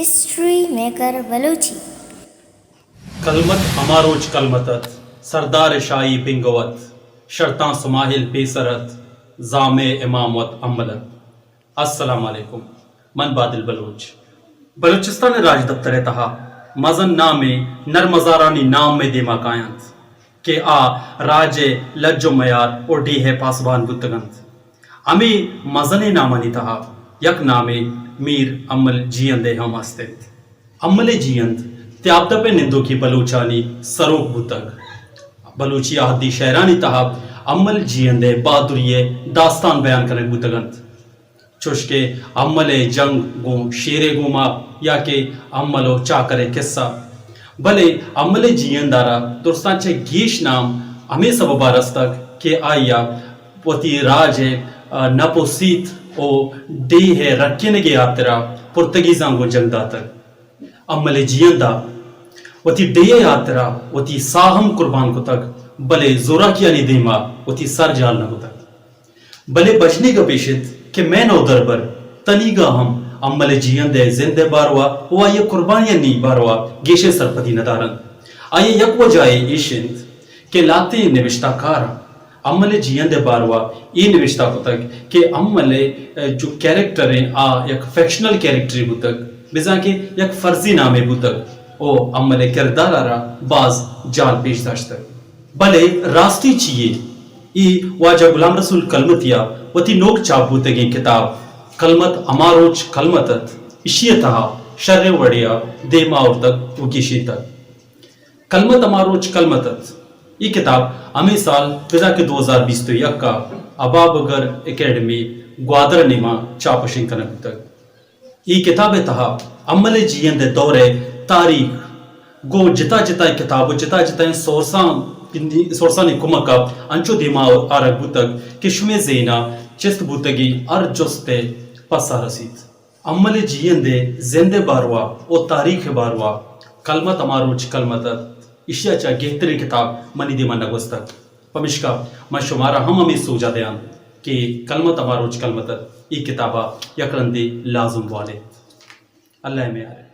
History maker Balochi. کلمت ہما روچ کلمت ات، سردار شاہی بنگو ات، شرطاں سماہل پیسر ات، زامے امام وت امل ات۔ السلام علیکم، من بادل بلوچ۔ بلوچستان ء راجدپتر ء تہا مزن نامیں نرمزارانی نام مئے دیما کاینت کہ آ راج ء لج و میار و ڈیہہ ء پاسبان بوتگ انت۔ ہمے مزنیں نامانی تہا یک نامے میر امل جیئند ء ہم است انت۔ امل جیئند تیابدپ ء نندوکیں بلوچانی سروک بوتگ۔ بلوچی اہدی شعرانی تہا امل جیئند ء بہادری ء داستان بیان کنگ بوتگ انت۔ چوش کہ امل ء جنگ گوں شیر ء گوما یا کہ امل و چاکر ء قصہ۔ بلے امل ء جیئند ء را درستاں چہ گیش نام ہمے سبب ء رستگ کہ آئی ء وتی راج ء، آ، نپ و سیت و ڈیہہ ء رکینگ ء ہاترا پرتگیزاں گوں جنگ داتگ۔ امل ء جیئند ء وتی ڈیہہ ء ہاترا وتی ساہ ہم قربان کتگ، بلے زوراکیانی دیما وتی سر جہل نہ کتگ۔ بلے بژنی گپ ایش انت کہ مئے نودربر تنیگا ہم امل ء جیئند ء زند ء باروا و آئی ء قربانیانی باروا گیشیں سرپدی نہ دارنت۔ آئی ء یک وجہ ء ایش انت کہ لہتیں نبشتہ کاراں امل ء جیئند ء باروا اے نبشتہ کتگ کہ امل ء جو کیریکٹر انت آ یک فکشنل کیریکٹرے بوتگ، بزاں کہ یک فرضی نامے بوتگ و امل ء کردار ء را باز جہل پیش داشتگ۔ بلے راستی چی یے؟ اے واجہ غلام رسول کلمتی ء وتی نوک چاپ بوتگیں کتاب کلمت ہما روچ کلمت ات، ایشی ء تہا شریں وڑے ء دیما آورتگ و گیشینتگ۔ کلمت ہما روچ کلمت ات۔ اے کتاب ہمے سال بزاں کہ دو ہزار بیست و یک ء ابابگر اکیڈمی گوادر ء نیما چاپ و شنگ کنگ بوتگ۔ اے کتاب ء تہا امل ء جیئند ء دور ء تاریخ گوں جتا جتائیں کتاب و جتا جتائیں سورساں، سورسانی کمک ء انچو دیما آرگ بوتگ کہ شمئے ذہن ء چست بوتگیں ہر جست ء پسہ رسیت۔ امل ء جیئند ء زند ء باروا و تاریخ ء باروا کلمت ہما روچ کلمت ات، ایشی ء چہ گہتریں کتاب منی دیما نہ گوستگ۔ پمشکا من شمارا ہم ہمے سوجا دیاں کہ کلمت ہما روچ کلمت ات، اے کتابا یک رندے لازم بوالیت۔ اللہ ء میار۔